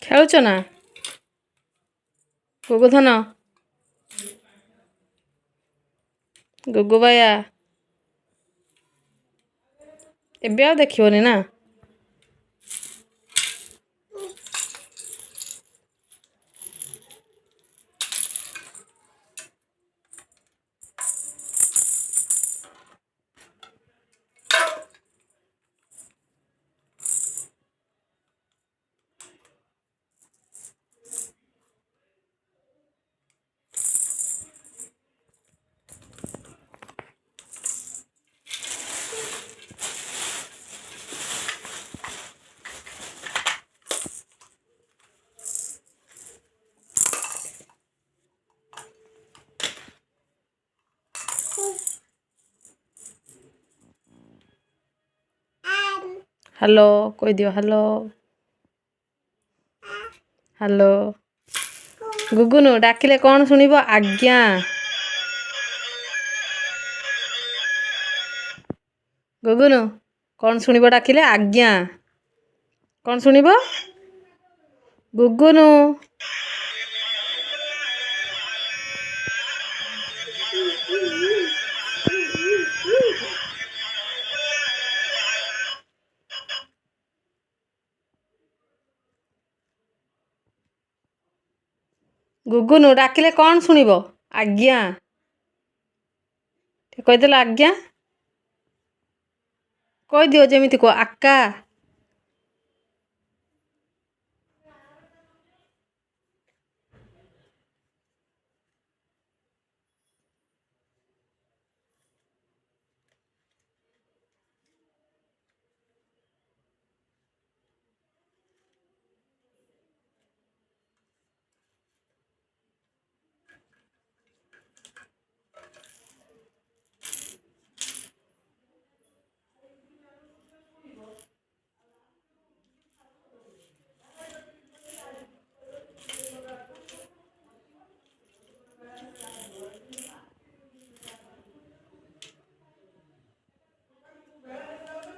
ଖେଳୁଛ ନା ଗୁଗୁଧନ? ଗୁଗୁ ବାୟା, ଏବେ ଆଉ ଦେଖିବନି ନା? ହ୍ୟାଲୋ କହିଦିଅ। Hello, hello. ଗୁଗୁନୁ, ଡାକିଲେ କ'ଣ ଶୁଣିବ? ଆଜ୍ଞା। ଗୁଗୁନୁ, କ'ଣ ଶୁଣିବ ଡାକିଲେ? ଆଜ୍ଞା। କ'ଣ ଶୁଣିବ ଗୁଗୁନୁ? ଗୁଗୁନୁ, ଡାକିଲେ କ'ଣ ଶୁଣିବ? ଆଜ୍ଞା। କହିଦେଲ ଆଜ୍ଞା। କହିଦିଅ ଯେମିତି କୁହ। ଆକା